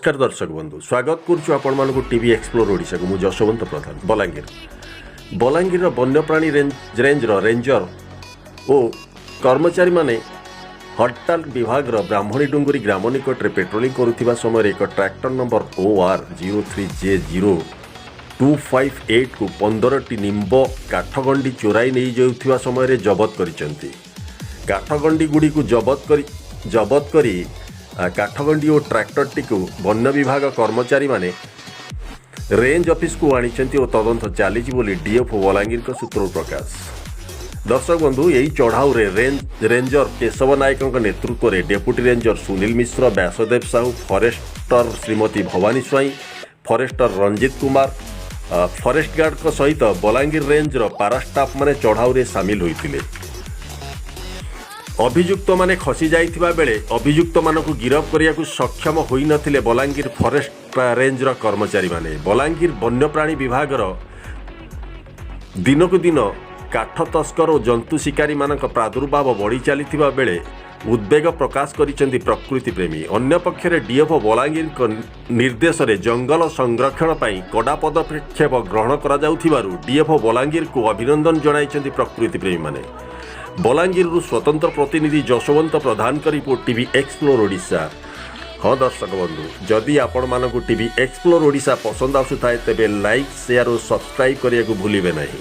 ନମସ୍କାର ଦର୍ଶକ ବନ୍ଧୁ, ସ୍ୱାଗତ କରୁଛୁ ଆପଣମାନଙ୍କୁ ଟିଭି ଏକ୍ସପ୍ଲୋର ଓଡ଼ିଶାକୁ। ମୁଁ ଯଶୋବନ୍ତ ପ୍ରଧାନ। ବଲାଙ୍ଗୀର ବଲାଙ୍ଗୀରର ବନ୍ୟପ୍ରାଣୀ ରେଞ୍ଜର ରେଞ୍ଜର ଓ କର୍ମଚାରୀମାନେ ହରତାଲ ବିଭାଗର ବ୍ରାହ୍ମଣୀ ଡୁଙ୍ଗୁରି ଗ୍ରାମ ନିକଟରେ ପେଟ୍ରୋଲିଂ କରୁଥିବା ସମୟରେ ଏକ ଟ୍ରାକ୍ଟର ନମ୍ବର OR 03 J 0258କୁ 15ଟି ନିମ୍ବ କାଠଗଣ୍ଡି ଚୋରାଇ ନେଇଯାଉଥିବା ସମୟରେ ଜବତ କରିଛନ୍ତି। କାଠଗଣ୍ଡିଗୁଡ଼ିକୁ ଜବତ କରି କାଠଗଣ୍ଡି ଓ ଟ୍ରାକ୍ଟରଟିକୁ ବନ୍ୟ ବିଭାଗ କର୍ମଚାରୀମାନେ ରେଞ୍ଜ ଅଫିସକୁ ଆଣିଛନ୍ତି ଓ ତଦନ୍ତ ଚାଲିଛି ବୋଲି ଡିଏଫ୍ଓ ବଲାଙ୍ଗୀରଙ୍କ ସୂତ୍ରରୁ ପ୍ରକାଶ। ଦର୍ଶକ ବନ୍ଧୁ, ଏହି ଚଢ଼ାଉରେ ରେଞ୍ଜର କେଶବ ନାୟକଙ୍କ ନେତୃତ୍ୱରେ deputy ranger Sunil Mishra, Byasadev Sahu, forester Shrimati Bhabani Swain, forester Ranjit Kumar, forest ଗାର୍ଡଙ୍କ ସହିତ ବଲାଙ୍ଗୀର ରେଞ୍ଜର ପାରା ଷ୍ଟାଫ୍ମାନେ ଚଢ଼ାଉରେ ସାମିଲ ହୋଇଥିଲେ। ଅଭିଯୁକ୍ତମାନେ ଖସି ଯାଇଥିବା ବେଳେ ଅଭିଯୁକ୍ତମାନଙ୍କୁ ଗିରଫ କରିବାକୁ ସକ୍ଷମ ହୋଇନଥିଲେ ବଲାଙ୍ଗୀର ଫରେଷ୍ଟ ରେଞ୍ଜର କର୍ମଚାରୀମାନେ। ବଲାଙ୍ଗୀର ବନ୍ୟପ୍ରାଣୀ ବିଭାଗର ଦିନକୁ ଦିନ କାଠ ତସ୍କର ଓ ଜନ୍ତୁ ଶିକାରୀମାନଙ୍କ ପ୍ରାଦୁର୍ଭାବ ବଢ଼ି ଚାଲିଥିବା ବେଳେ ଉଦ୍ବେଗ ପ୍ରକାଶ କରିଛନ୍ତି ପ୍ରକୃତି ପ୍ରେମୀ। ଅନ୍ୟପକ୍ଷରେ ଡିଏଫ୍ଓ ବଲାଙ୍ଗୀରଙ୍କ ନିର୍ଦ୍ଦେଶରେ ଜଙ୍ଗଲ ସଂରକ୍ଷଣ ପାଇଁ କଡ଼ା ପଦକ୍ଷେପ ଗ୍ରହଣ କରାଯାଉଥିବାରୁ ଡିଏଫ୍ଓ ବଲାଙ୍ଗୀରକୁ ଅଭିନନ୍ଦନ ଜଣାଇଛନ୍ତି ପ୍ରକୃତି ପ୍ରେମୀମାନେ। ବଲାଙ୍ଗୀରରୁ ସ୍ୱତନ୍ତ୍ର ପ୍ରତିନିଧି ଯଶୋବନ୍ତ ପ୍ରଧାନଙ୍କ ରିପୋର୍ଟ, ଟିଭି ଏକ୍ସପ୍ଲୋର ଓଡ଼ିଶା। ହଁ ଦର୍ଶକ ବନ୍ଧୁ, ଯଦି ଆପଣମାନଙ୍କୁ ଟିଭି ଏକ୍ସପ୍ଲୋର ଓଡ଼ିଶା ପସନ୍ଦ ଆସୁଥାଏ, ତେବେ ଲାଇକ୍, ସେୟାର ଓ ସବସ୍କ୍ରାଇବ୍ କରିବାକୁ ଭୁଲିବେ ନାହିଁ।